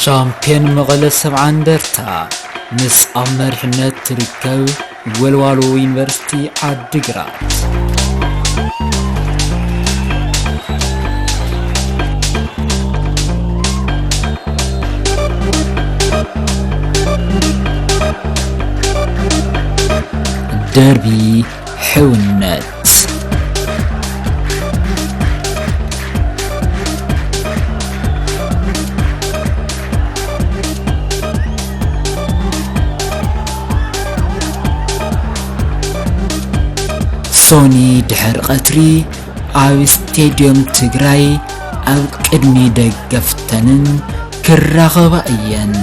ሻምፒዮን መቐለ ሰብዓ እንደርታ ምስ ኣብ መሪሕነት ትርከብ ወልዋሎ ዩኒቨርሲቲ ዓዲግራት። ደርቢ ሕውነት። ሶኒ ድሕሪ ቀትሪ ኣብ ስቴድዮም ትግራይ ኣብ ቅድሚ ደገፍተንን ክራኸባ እየን።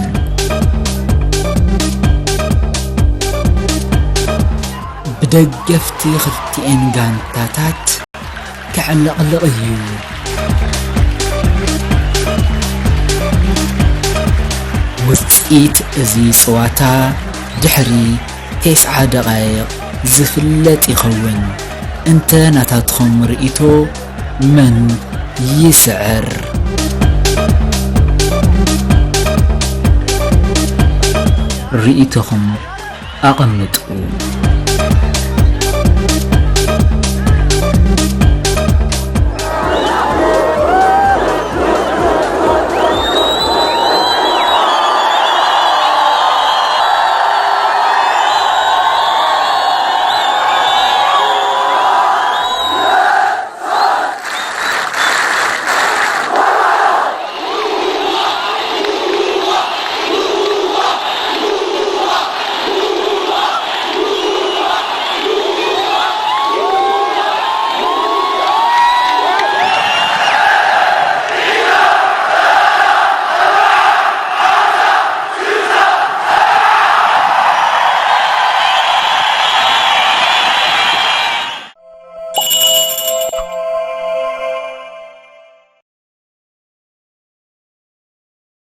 ብደገፍቲ ክልቲኤን ጋንታታት ክዕለቕልቕ እዩ። ውፅኢት እዚ ፀዋታ ድሕሪ ተስዓ ደቓይቕ ዝፍለጥ ይኸውን። እንተ ናታትኹም ርእይቶ መን ይስዕር? ርእይቶኹም ኣቐምጡ።